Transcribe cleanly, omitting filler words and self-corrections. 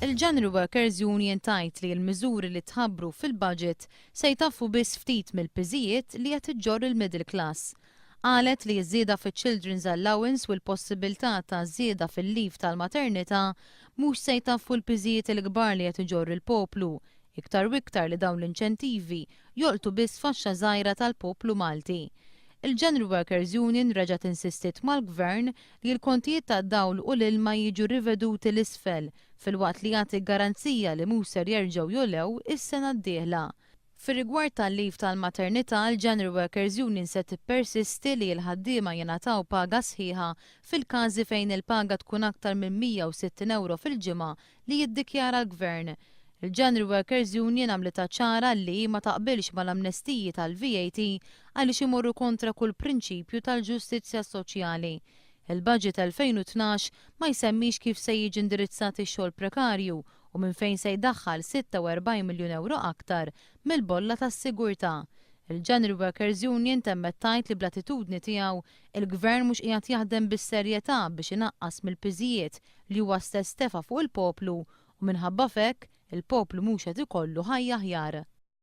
Il-General Workers Union tgħid li l-miżuri li tħabbru fil-budget se jtaffu biss ftit mill-piżijiet li qed iġġorr il-middle class. Qalet li ż-żieda fiċ-Children's Allowance u l-possibilità ta' żieda fil-leave tal-maternità mhux se jtaffu l-piżijiet il-kbar li qed iġorr il-poplu, iktar u iktar li dawn l-inċentivi jolqtu biss faxxa żgħira tal-poplu Malti. Il-General Workers Union reġgħet insistiet mal-Gvern li l-kontijiet tad-dawl u l-ilma jiġu riveduti 'l isfel filwaqt li jagħti garanzija li mhux ser jerġgħu jogħlew is-sena d-dieħla. Fir-rigward tal-leave tal-maternità, l-General Workers Union se tippersisti li l-ħaddiema jingħataw paga sħiħa fil-każi fejn il-paga tkun aktar minn 160 ewro fil-ġimgħa li jiddikjara l-Gvern. Il-General Workers Union għamlitha ċara li ma taqbilx mal-amnestiji tal-VAT għaliex imorru kontra kull prinċipju tal-ġustizzja soċjali. Il-Budget 2012 ma jsemmix kif se jiġi indirizzat ix-xogħol prekarju u minn fejn se jdaħħal 46 miljun euro aktar mill-bolla tas-sigurtà. Il-General Workers Union temmet tgħid li bl-attitudni tiegħu il-Gvern mhux qiegħed jaħdem bis-serjetà biex inaqqas mill-piżijiet li huwa stess tefa' fuq il-poplu u minħabba f'hekk il-poplu mhux qed ikollu ħajja aħjar.